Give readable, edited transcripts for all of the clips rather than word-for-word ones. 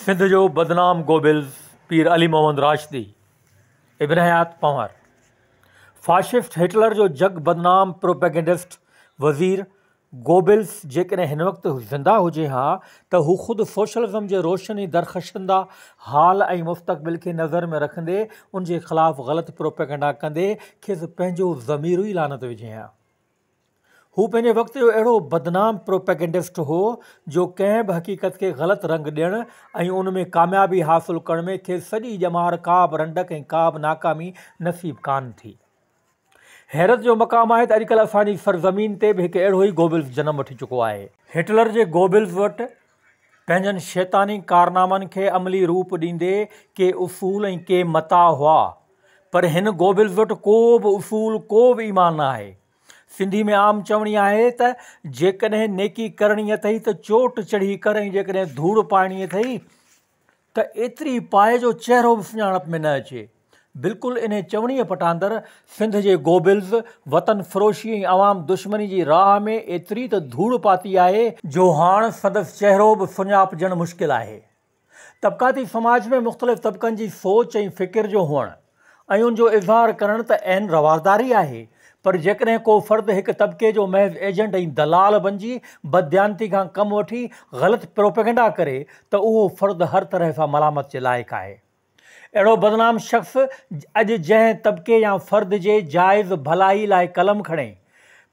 سنڌ جو بدنام گوبلز پير علي محمد راشدي، ابن حيات Panhwar, fascist Hitler جو جڳ بدنام پروپيگنڊسٽ وزير گوبلز جيڪڏهن هن وقت زنده هجي ها ته هو خود سوشلزم جي روشن ۽ درخشنده حال ۽ مستقبل کي نظر ۾ رکندي ان جي خلاف غلط پروپيگنڊا ڪندي کيس پنهنجو ضمير ئي لعنت وجهي ها. هو پنهنجي وقت جو اهڙو بدنام پروپيگنڊسٽ هو جو ڪنهن به حقيقت کي غلط رنگ ڏيڻ ۽ ان ۾ ڪاميابي حاصل ڪرڻ ۾ کيس سڄي ڄمار ڪا به رنڊڪ ۽ ڪا به ناڪامي نصيب ڪانه ٿي. حيرت جو مقام آهي ته اڄڪلهه اسان جي سرزمين تي به هڪ اهڙو ئي گوبلز جنم وٺي چڪو آهي. هٽلر جي گوبلز وٽ پنهنجن شيطاني ڪارنامن کي عملي روپ ڏيندي ڪي اصول ۽ ڪي متا هئا پر هن گوبلز وٽ ڪو به اصول ڪو به ايمان نه آهي. سنڌي ۾ عام چوڻي آهي ته جيڪڏهن نيڪي ڪرڻي اٿئي ته چوٽ چڙهي ڪر ۽ جيڪڏهن ڌوڙ پائڻي اٿئي ته ايتري پاء جو چهرو به سڃاڻپ ۾ نه اچي. بلڪل انهي چوڻيء پٽاندر سنڌ جي گوبلز وطن فروشي ۽ عوام دشمني جي راهه ۾ ايتري ته ڌوڙ پاتي آهي، جو هاڻ سندس چهرو به سڃاپجڻ مشڪل آهي. طبقاتي سماج ۾ مختلف طبقن جي سوچ ۽ فڪر جو هئڻ ۽ ان جو اظهار ڪرڻ ته عين رواداري آهي پر جيڪڏهن ڪو فرد هڪ طبقي جو محض ايجنٽ ۽ دلال بنجي بدديانتي کان ڪم وٺي غلط پروپيگنڊا ڪري ته اهو فرد هر طرح سان ملامت جي لائق آهي. اهڙو بدنام شخص اڄ جنهن طبقي يا فرد جي جائز ڀلائي لاء قلم کڻي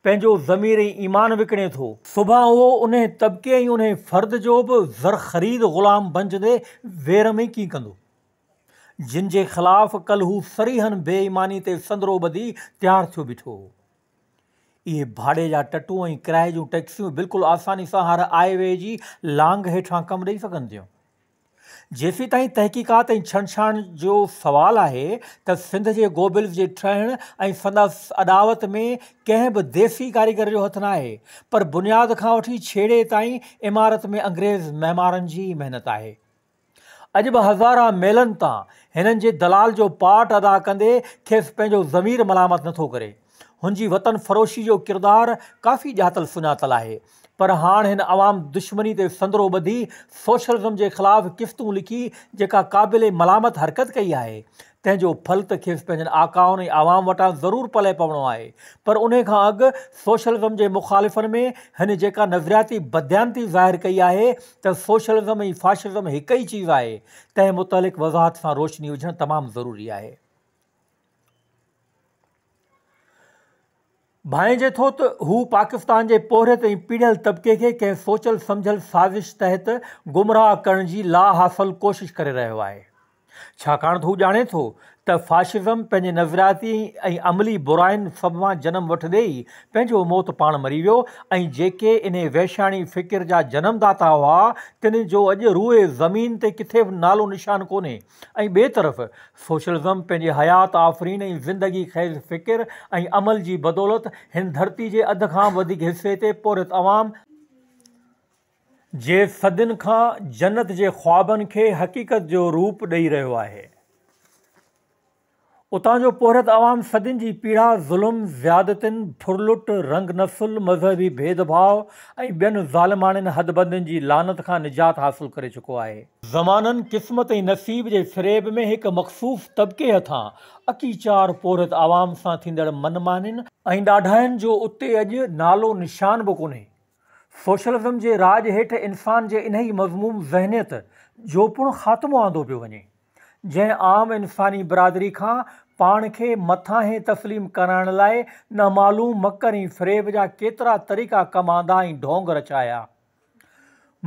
پنهنجو ضمير ۽ ايمان وڪڻي ٿو، سڀان اهو انهي طبقي ۽ انهي فرد جو به زرخريد غلام بنجندي وير ۾ ڪين ڪندو، جن جي خلاف ڪل هو صريحن بي ايماني تي سندرو ٻڌي تيار ٿيو بيٺو هو. اهي ڀاڙي جا ٽٽون ۽ ڪرائي جون ٽئڪسيون بلڪل آساني سان هر آئي وئي جي لانگ هيٺان ڪم ڏئي سگهن ٿيون. جيسيتائين تحقيقات ۽ ڇنڊڇاڻ جو سوال آهي ته سنڌ جي گوبلز جي ٺهڻ ۽ سندس اڏاوت ۾ ڪنهن به ديسي ڪاريگر جو هٿ ناهي پر بنياد کان وٺي ڇيڙي تائين عمارت ۾ انگريز معمارن جي ئي محنت آهي. اڄ به هزارها ميلن تان هنن جي دلال جو پارٽ ادا ڪندي کيس پنهنجو ضمير ملامت نٿو ڪري. هن جي وطن فروشي جو ڪردار ڪافي ڄاتل سڃاتل آهي. پر هاڻ هن عوام دشمني تي سندرو ٻڌي سوشلزم جي خلاف قسطون لکي جيڪا قابل ملامت حرڪت ڪئي آهي، تنهن جو ڦل ته کيس پنهنجن آقائن ۽ عوام وٽان ضرور پلئه پوڻو آهي، پر انهي کان اڳ سوشلزم جي مخالفن ۾ هن جيڪا نظرياتي بدديانتي ظاهر ڪئي آهي ته سوشلزم ۽ فاشزم هڪ ئي چيز آهي، تنهن متعلق وضاحت سان روشني وجهڻ تمام ضروري آهي. ڀانئجي ٿو ته هو پاڪستان جي پورهيت ۽ پيڙهيل طبقي کي ڪنهن سوچيل سمجهيل سازش تحت گمراهه ڪرڻ جي لاحاصل ڪوشش ڪري رهيو آهي. ڇاڪاڻ ته هو ڄاڻي ٿو ته فاشزم پنهنجي نظرياتي ۽ عملي براين سببان جنم وٺندي ئي پنهنجو موت پاڻ مري ويو ۽ جيڪي انهي وحشياڻي فڪر جا جنم داتا هئا تن جو اڄ روء زمين تي ڪٿي به نالو نشان ڪونهي ۽ ٻئي طرف سوشلزم پنهنجي حيات آفرين ۽ زندگي خيز فڪر ۽ عمل جي بدولت هن ڌرتي جي اڌ کان به وڌيڪ حصي تي پورهيت عوام جي صدين کان جنت جي خوابن کي حقيقت جو روپ ڏئي رهيو آهي. اتان جو پورهيت عوام صدين جي پيڙا، ظلم، زيادتين، ڦرلٽ، رنگ نسل، مذهبي ڀيد ڀاء ۽ ٻين ظالماڻين حدبندين جي لعنت کان نجات حاصل ڪري چڪو آهي. زمانن، قسمت ۽ نصيب جي فريب ۾ هڪ مخصوص طبقي هٿان اڪيچار پورهيت عوام سان ٿيندڙ من مانين ۽ ڏاڍاين جو اتي اڄ نالو نشان به ڪونهي. سوشلزم جي راڄ هيٺ انسان جي انهي مذموم ذهنيت جو پڻ خاتمو آندو پيو وڃي. جنهن عام انساني برادري کان پاڻ کي مٿانهين تسليم ڪرائڻ لاء نامعلوم مڪر ۽ فريب جا ڪيترا طريقا ڪم آندا ۽ ڍونگ رچايا.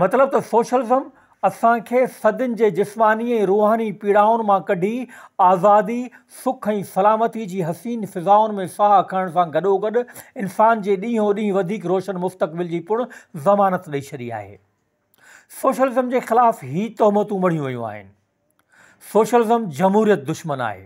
مطلب ته سوشلزم اسان کي صدين جي جسماني ۽ روحاني پيڙائن مان ڪڍي آزادي، سک ۽ سلامتي جي حسين فضائن ۾ ساهه کڻڻ سان گڏوگڏ انسان جي ڏينهون ڏينهن وڌيڪ روشن مستقبل جي پڻ ضمانت ڏئي ڇڏي آهي. سوشلزم جي خلاف هي تهمتون مڙهيون ويون آهن. سوشلزم جمهوريت دشمن آهي.